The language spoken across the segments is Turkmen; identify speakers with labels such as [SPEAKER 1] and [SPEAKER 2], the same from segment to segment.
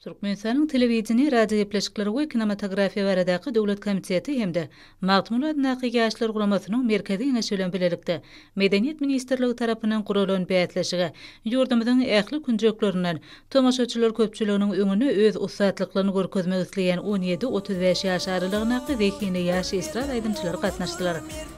[SPEAKER 1] Türkmenistanyň Telewideniýe, radiogepleşikler we kinematografiýa baradaky döwlet komiteti hem-de Magtymguly adyndaky Ýaşlar guramasynyň Merkezi Geňeşi bilen bilelikde Medeniýet ministrligi tarapyndan guralan bäsleşige ýurdumyzyň ähli künjeklerinden tomaşaçylar köpçüliginiň öňünde öz ussatlyklaryny görkezmek isleýän on ýedi, 35 ýaş aralygyndaky zehinli ýaş estrada aýdymçylary gatnaşdylar.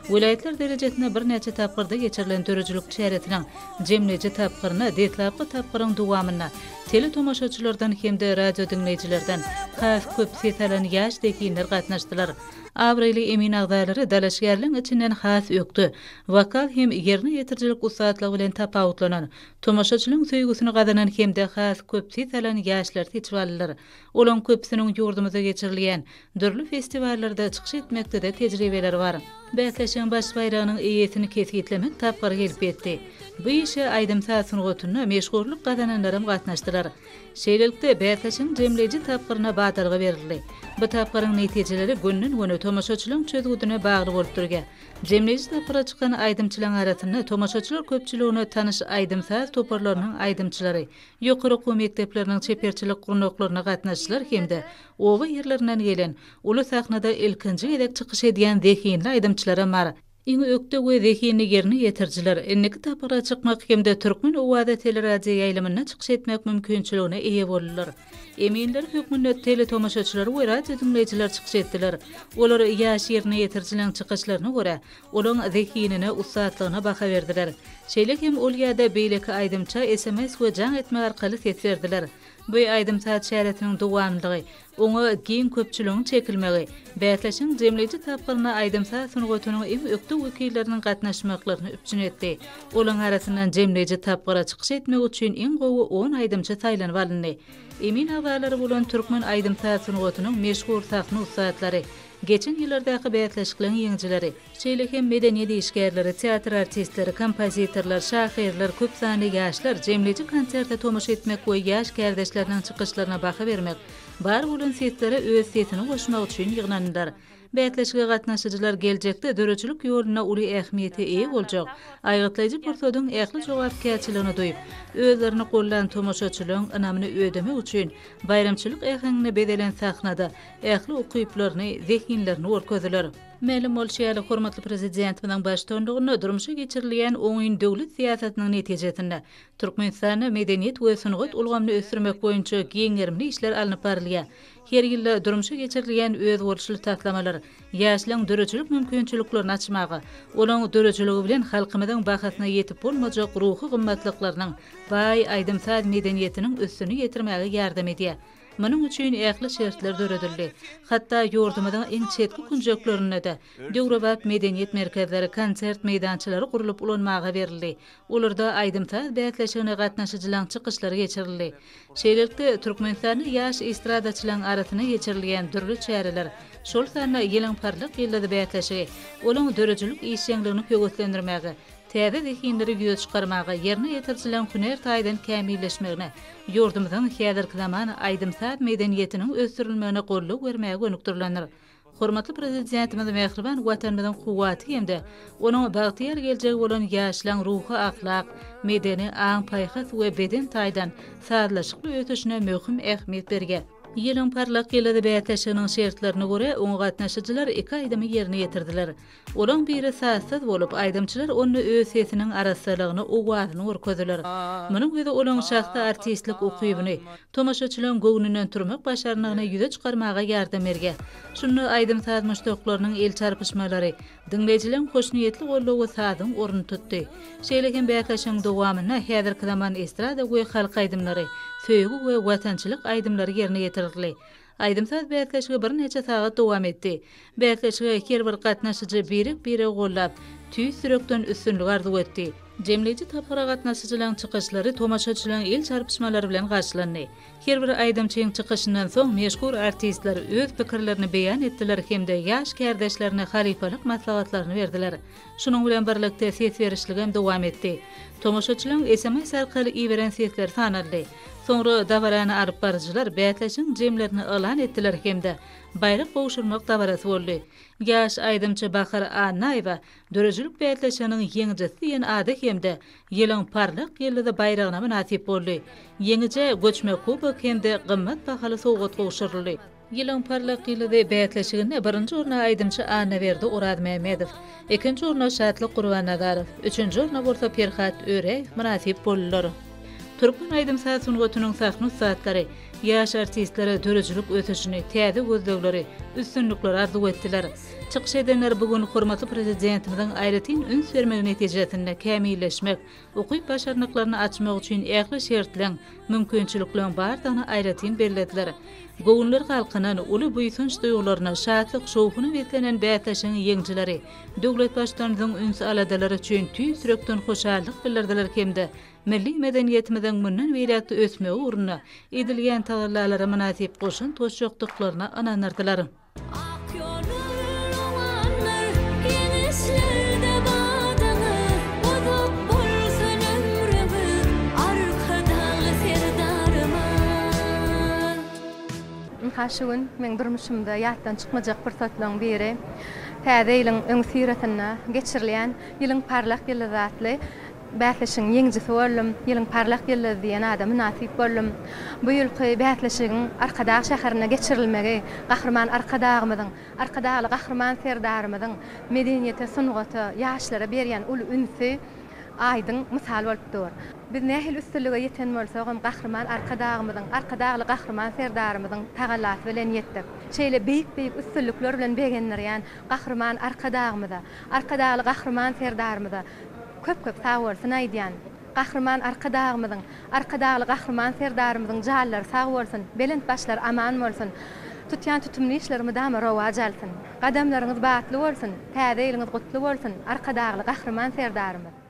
[SPEAKER 1] Welaýatlar derejesinde birnäçe tapgyrda geçirilen döredijilik çäresiniň jemleýji tapgyryna deslapky tapgyryň dowamynda teletomaşaçylardan hem-de radiodiňleýjilerden has köp ses alan ýaş zehinler gatnaşdylar. Abraýly emin agzalary dalaşgärleň içinden has ökde, wokal hem ýerine ýetirijilik ussatlygy bilen tapawutlanan, tomaşaçylaryň söýgüsini gazanan hem-de has köp ses alan ýaşlary seçip aldylar. Olaň köpüsiniň ýurdumyzda geçirilýän dürli festiwallarda çykyş etmekde-de tejribeleri bar. Bäsleşigiň baş baýragynyň eýesini kesgitlemek tapgyry gelip ýetdi. Bu işe aýdym-saz sungatynda meşhurlyk gazananlaram gatnaşdylar. Şeýlelikde, bäsleşigiň jemleýji tapgyryna badalga berildi. Bu tapgyryň netijeleri günden-güne tomaşaçylaryň çözgüdine bagly bolup durýar. Jemleýji tapgyra çykan aýdymçylaryň arasynda tomaşaçylar köpçüligine tanyş aýdym-saz toparlarynyň aýdymçylary, ýokary okuw mekdepleriniň çeperçilik gurnaklaryna gatnaşyjylar hem-de oba ýerlerinden gelen, uly sahnada ilkinji gezek çykyş edýän zehinli aýdymçylaram bar. Iň ökde we zehinli ýerine ýetirijiler indiki tapgyra çykmak hem-de Türkmen owazy teleradioýaýlymynda çykyş etmek mümkinçiligine eýe boldular. Eminler hökmünde teletomaşaçylar we radiodiňleýjiler çykyş etdiler. Olar ýaş ýerine ýetirijileriň çykyşlaryna görä, olaryň zehinine, ussatlygyna baha berdiler. Şeýle hem ol ýa-da beýleki aýdymça sms we jaň etmek arkaly ses berdiler. Bu aýdym-saz çäresiniň dowamlylygy, oňa giň köpçüligiň çekilmegi, bäsleşigiň jemleýji tapgyryna aýdym-saz sungatynyň iň ökde wekilleriniň gatnaşmaklaryny üpjün etdi. Olaryň arasyndan jemleýji tapgyra çykyş etmek üçin iň gowy on aýdymçy saýlanyp alyndy. Emin agzalary bolan türkmen aýdym-saz sungatynyň meşhur sahna ussatlary, geçen ýyllardaky bäsleşikleriň ýeňijileri, Şeýle hem medeniýet işgärleri, teatr artistleri, kompozitorlar, şahyrlar, köp sanly ýaşlar jemleýji konserte tomaşa etmek we ýaş kärdeşleriniň çykyşlaryna baha bermek, bar bolan seslere öz sesini goşmak üçin ýygnandylar. Bäsleşige gatnaşyjylar geljekde döredijilik ýolunda uly ähmiýete eýe boljak aýgytlaýjy pursadyň ähli jogapkärçiligini duýup, özlerini gollan tomaşaçylaryň ynamyny ödemek üçin baýramçylyk äheňinde bezelen sahnada ähli ukyplaryny, zehinlerini görkezdiler. Mälim bolşy ýaly, hormatly Prezidentimiziň baştutanlygynda durmuşa geçirilýän oňyn döwlet syýasatynyň netijesinde, Türkmenistanda medeniýet we sungat ulgamyny ösdürmek boýunça giň gerimli işler alnyp barylýar. Her ýylda durmuşa geçirilýän özboluşly taslamalar ýaşlaryň döredijilik mümkinçiliklerini açmaga, olaryň döredijiligi bilen halkymyzyň bahasyna ýetip bolmajak ruhy gymmatlyklarynyň, baý aýdym-saz medeniýetiniň üstüni ýetirmäge ýardam edýär. Munuň üçin ähli şertler döredildi. Hatda ýurdumyzyň iň çetki künjeklerinde-de döwrebap medeniýet merkezleri, konsert meýdançalary gurlup ulanmaga berildi. Olarda aýdym-saz bäsleşigine gatnaşyjylaryň çykyşlary geçirildi. Şeýlelikde, Türkmenistanda ýaş estradaçylaryň arasynda geçirilýän dürli çäreler, şol sanda Ýylyň parlak ýyldyzy bäsleşigi olaryň döredijilik işjeňligini höweslendirmäge, täze zehinleri ýüze çykarmaga, ýerine ýetirijileriň hünär taýdan kämilleşmegine, ýurdumyzyň häzirki zaman aýdym-saz medeniýetiniň ösdürilmegine goldaw bermäge gönükdirilendir. Hormatly Prezidentimiz mähriban Watanymyzyň kuwwaty hem-de onuň bagtyýar geljegi bolan ýaşlaryň ruhy-ahlak, medeni, aň-paýhas we beden taýdan sazlaşykly ösüşine möhüm ähmiýet berýär. Ýylyň parlak ýyldyzy bäsleşiginiň şertlerine görä, oňa gatnaşyjylar iki aýdymy ýerine ýetirdiler. Olaň biri sazsyz bolup, aýdymçylar onda öz sesiniň arassalygyny, owazyny görkezdiler. Munuň özi olaň şahsy artistlik ukybyny, tomaşaçylaň göwnünden turmak başarnygyny ýüze çykarmaga ýardam berýär. Şunda aýdym-saz muşdaklarynyň el çarpyşmalary, diňleýjileň hoşniýetli goldawy sazyň ornuny tutdy. Şeýle hem bäsleşigiň dowamynda häzirki zaman estrada we halk aýdymlary, söýgi we watançylyk aýdymlary ýerine ýetirildi. Aýdym-saz bäsleşigi birnäçe sagat dowam etdi. Bäsleşige her bir gatnaşyjy birek-biregi goldap, tüýs ýürekden üstünlik arzuw etdi. Jemleýji tapgyra gatnaşyjylaryň çykyşlary tomaşaçylaryň el çarpyşmalary bilen garşylandy. Her bir aýdymçyň çykyşyndan soň meşhur artistler öz pikirlerini beýan etdiler hem-de ýaş kärdeşlerine halypalyk maslahatlaryny berdiler. Şunuň bilen birlikde ses berişligem dowam etdi. Tomaşaçylaryň sms arkaly iberen sesleri sanaldy. Soňra dabarany alyp baryjylar bäsleşigiň jemlerini yglan etdiler hem-de baýrak gowşurmak dabarasy boldy. Ýaş aýdymçy Bahar Annaýewa döredijilik bäsleşiginiň ýeňijisi diýen ada hem. hem-de Ýylyň parlak ýyldyzy baýragyna mynasyp boldy. Ýeňijä göçme kubok hem-de gymmat bahaly sowgat gowşuryldy. Ýylyň parlak ýyldyzy bäsleşiginde birinji orna aýdymçy Annaberdi Orazmämmedow, ikinji orna Şatlyk Gurbannazarow, üçünji orna bolsa Perhat Öräýew mynasyp boldular. Türkmen aýdym-saz sungatynyň sahna ussatlary ýaş artistlere döredijilik ösüşini, täze gözlegleri, üstünlikleri arzuw etdiler. Çykyş edenler bu gün hormatly Prezidentimiziň aýratyn üns bermegi netijesinde kämilleşmek, ukyp-başarnyklaryny açmak üçin ähli şertleň, mümkinçilikleň bardygyny aýratyn bellediler. Göwünler galkynan, uly buýsanç duýgularyna, şatlyk-şowhuna beslenen bäsleşigiň ýeňijileri döwlet Baştutanymyzyň üns-aladalary üçin tüýs ýürekden hoşallyk bildirdiler hem-de milli medeniýetimiziň mundan beýläk-de ösmegi ugrunda edilýän tagallalara mynasyp goşant goşjakdyklaryna ynandyrdylar.
[SPEAKER 2] Ak ýollar rowandyr, ýeňişlerde badaňyz, Uzak bolsun ömrüňiz, Arkadagly Serdarymyz!
[SPEAKER 3] Ynha şu gün meň durmuşymda ýatdan çykmajak pursatlaryň biri Täze ýylyň öňüsyrasynda geçirilýän Ýylyň parlak ýyldyzy atly Bäsleşigiň ýeňijisi boldum, Ýylyň parlak ýyldyzy diýen ada mynasyp boldum. Bu ýylky bäsleşigiň Arkadag şäherinde geçirilmegi Gahryman Arkadagymyzyň, Arkadagly Gahryman Serdarymyzyň medeniýete, sungata, ýaşlara berýän uly ünsi aýdyň mysal bolup dur. Biz nähili üstünlige ýeten bolsagam Gahryman Arkadagymyzyň, Arkadagly Gahryman Serdarymyzyň tagallasy bilen ýetdik. Şeýle beýik-beýik üstünlikler bilen begendirýän Gahryman Arkadagymyza, Arkadagly Gahryman Serdarymyza Köp-köp sagbolsun aýdýan. Gahryman Arkadagymyzyň, Arkadagly Gahryman Serdarymyzyň janlary sag bolsun, belent başlary aman bolsun! Tutýan tutumly işleri mydama rowaç alsyn! Gadamlaryňyz batly bolsun, Täze ýylyňyz gutly bolsun, Arkadagly Gahryman Serdarymyz!